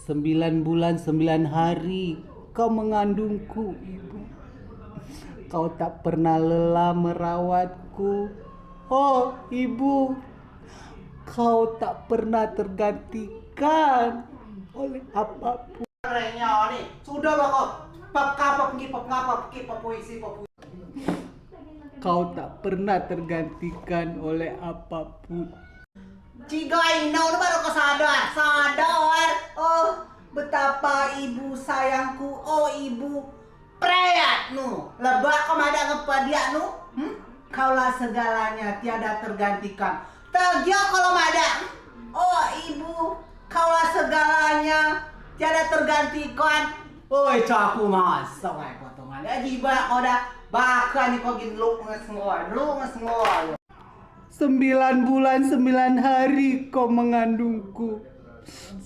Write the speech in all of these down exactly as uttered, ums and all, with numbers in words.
Sembilan bulan, sembilan hari kau mengandungku, Ibu. Kau tak pernah lelah merawatku. Oh, Ibu, kau tak pernah tergantikan oleh apapun. Sudah bah ko. Pap kapap ngi, pap ngapap ki, pap puisi, pap puisi. Kau tak pernah tergantikan oleh apapun. Cigai, indok nu baru ko sadar. Sadar. Oh, betapa ibu sayangku. Oh, ibu. Preat nu. Lebak ko madeak ngen pediak nu. Hmm? Kaulah segalanya, tiada tergantikan. Tegio ko lok madeak. Hmm? Oh, ibu. Kaulah segalanya, tiada tergantikan. Oi, coa ku maso ngai potongan. Ya, jibeak ko dah. Bahkan ni ko gin luk ngesengoi, luk ngesengoi. Sembilan bulan, sembilan hari kau mengandungku.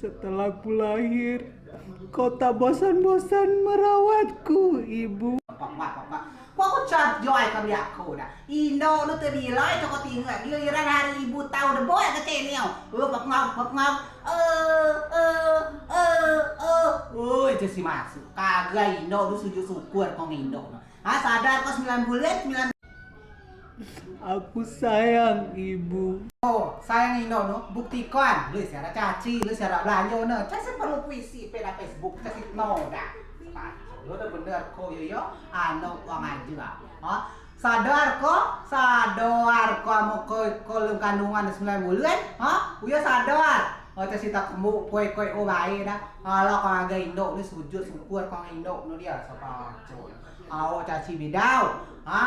Setelah ku lahir, kau tak bosan-bosan merawatku, Ibu. Pak, pak, pak, pak. Ko coa jijai kemliak ko dah. Indok nu tebilai coa ko tingea. Giliran hari ibu tau de buek kecek nio. Eh, pengau, pengau. Eh, eh, eh, eh. Oi, coa si masuk. Kagak indok nu sujud syukur ko ngen indok nu. Ha, sadar ko sembilan bulan, sembilan. Aku sayang ibu. Oh, sayang indok nu. Buktikan. Lu siarak caci, lu siarak belanjo ne. Coa si perlu puisi pe dah Facebook, coa si no dah. Lu dah bener ko yo yo. Ano ko ngajar. Ha? Sadar ko, sadar ko, amen ko, ko lem kandungan sembilan bulan, ha? Uyo sadar. Oh, coa si tak kemuk, koi, koi, oh, bae dah. Alah, ko ngagai indok nu sujud syukur ko ngen indok nu dio, sepacul. Au, caci bidau. Ha?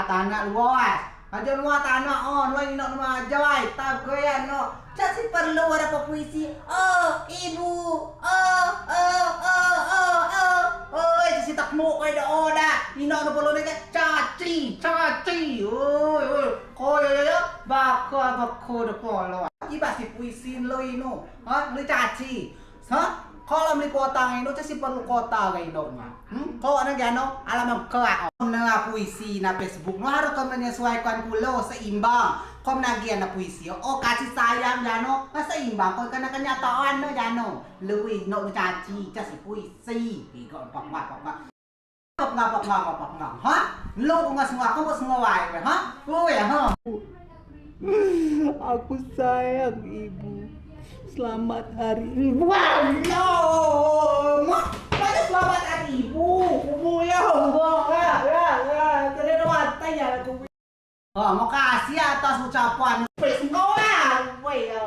Tanak luas. Ajo luas tanak on, lo indok nu majai, tau gaya no. Coa si perlu ade puisi. Oh, ibu. Oh, oh, oh, oh, oh. Oi, coa si tak kemuk koi do o dah. Indok nu perlu ne ke caci, caci. Oi, oi. Ko yo, yo, yo. Bako, bako de polo. Iba si puisi lo inu. Ha? Lu caci. Ha? Ko lok meli kuota ngen indok, coa si perlu kuota ngen indok ne. Hmm? Ko ne jano, alam kea. Ne puisi ne Facebook nu harus ko menyesuaikan kulo, seimbang. Ko menagih ne puisi. Oh, kasih sayang jano, seimbang. Ko kena kenyataan ne jano. Lui, indok nu caci, coa si puisi. Iko, pak, pak, pak, pak. Ngapa, ngapa, ngapa, ngapa, ha? Lu nggak semua, kamu semua wae, ha? Lu ya, ha? Aku sayang ibu. Selamat hari ibu. Wah, no. Mana selamat hari ibu? Ibu ya, Allah, ya, ya, ya. Tadi ada mata ya aku. Oh, makasih atas ucapan. Wes, ngolah, weh, ya.